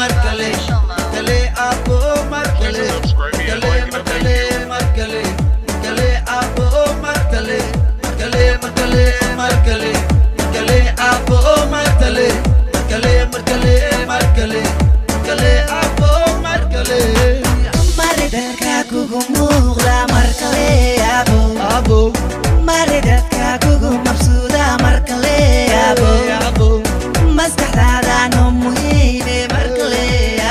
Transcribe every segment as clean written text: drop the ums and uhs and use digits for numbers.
Mar kale, kale aabo, mar kale, kale, mar kale, mar kale, kale aabo, mar kale, kale, mar kale, mar kale, kale aabo, mar kale, kale, mar kale, mar kale, kale aabo, mar kale. Mari dalka kugu muuqda mar kale, abo. Aabo. Mari dadka kugu mabsuuda mar kale, abo. Aabo. Maskaxdaada noo muhiime mar kale,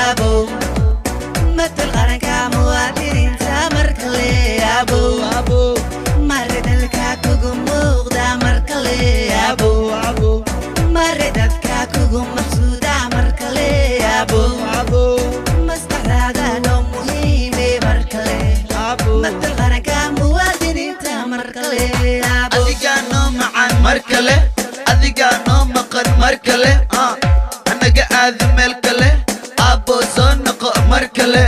abo. Matal qaranka muwaadiniinta mar kale, abo. Aabo. Mari dalka kugu muuqda mar kale, abo. Aabo. Mari dadka kugu mabsuuda mar kale, abo. Aabo. Maskaxdaada noo muhiime mar kale. Aabo. Matal qaranka muwaadiniinta mar kale, abo. Adigaa noo macaan mar kale, adigaa noo maqan mar kale, anaga aadi meel kale. Aabbo, soo noqo mar kale,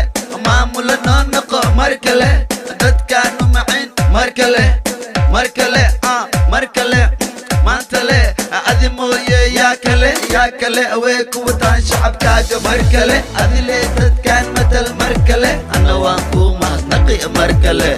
maamula noo noqo mar kale, dadkaanu macin mar kale, mar kale, mar kale, maanta le adi mooye yaa kale, yaa kale awee ku wataan shacabkaaga mar kale? Adile dadkaan matal mar kale, anna waan kuu mahadnaqi mar kale,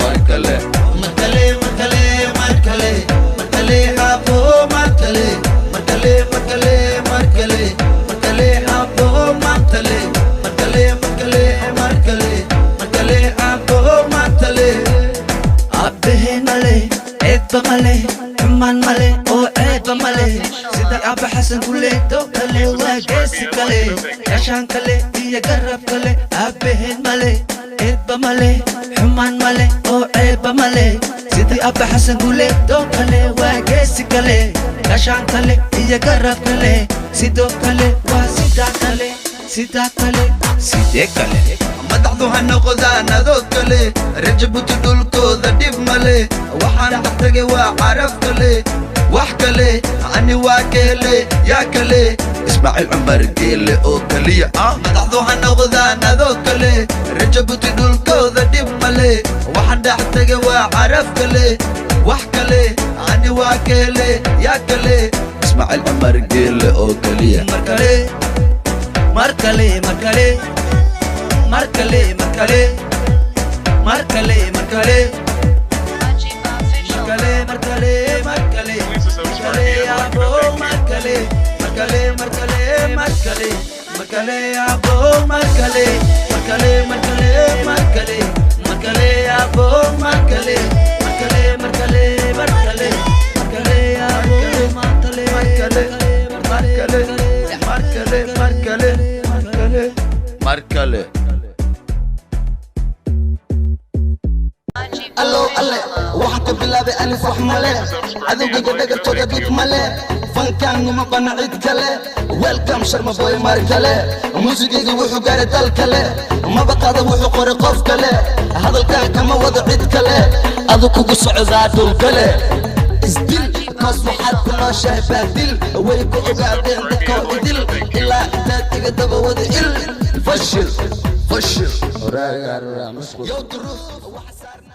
mar kale, mar kale, mar kale, mar kale, mar kale aabo, mar kale, mar kale, mar kale, mar kale, mar kale aabo, mar kale, mar kale, mar kale, mar kale, mar kale aabo, mar kale. Aabaheen male, ceebba male, xumaan male oo ceebba male. Sida Aaba Xasan Guleedo kale, waa geesi kale, gashaan kale iyo garab kale. Aabaheen male, ceebba male, xumaan male oo ceebba male. Sidii Aaba Xasan Guleedo kale, waa geesi kale, gashaan kale iyo garab kale. Sidoo kale waa sidaa kale, sidaa kale, sidee kale? Madaxdu ha noqdaan adoo kale, Rajabuti dhulkooda dhib male. Waxaan dhex tagay waa caraf kale, wax kale ani waa keele, yaa kale? Ismaaciil Cumar Geele oo keliya ah. Madaxdu ha noqdaan adoo kale, Rajabuti dhulkooda dhib male. Waxaan dhex tagay waa caraf kale, wax kale ani waa keele, yaa kale? Ismaaciil Cumar Geele oo keliya. Mar kale, mar kale, mar kale, mar kale, mar kale, mar kale, mar kale, mar kale, mar kale, mar kale, mar kale abo, mar kale, mar kale, mar kale, mar kale, mar kale abo, mar kale, mar kale, mar kale, mar kale, mar kale abo, mar kale, mar kale, mar kale, mar kale, mar kale abo, mar kale. Mar kale, mar kale, mar kale, mar kale, mar kale, mar kale. Allow alle, waxaan ka bilaabay alif, wax male cadowgayga dhagartooda dhib male. Fankaanuma bana cid kale. Welcome Sharma Boy mar kale. Muusigayga wuxuu gaaray dal kale, maba qaada wuxuu qoray qof kale. Hadalkan kama wado cid kale, adu kugu socdaa dhul kale. Isdil koos waxaad ku nooshahay baadil, way ku ogaadeen dadkoo idil. Ilaa intaad iga daba wada il fashil fashil. Yow duruuf waxa saarna.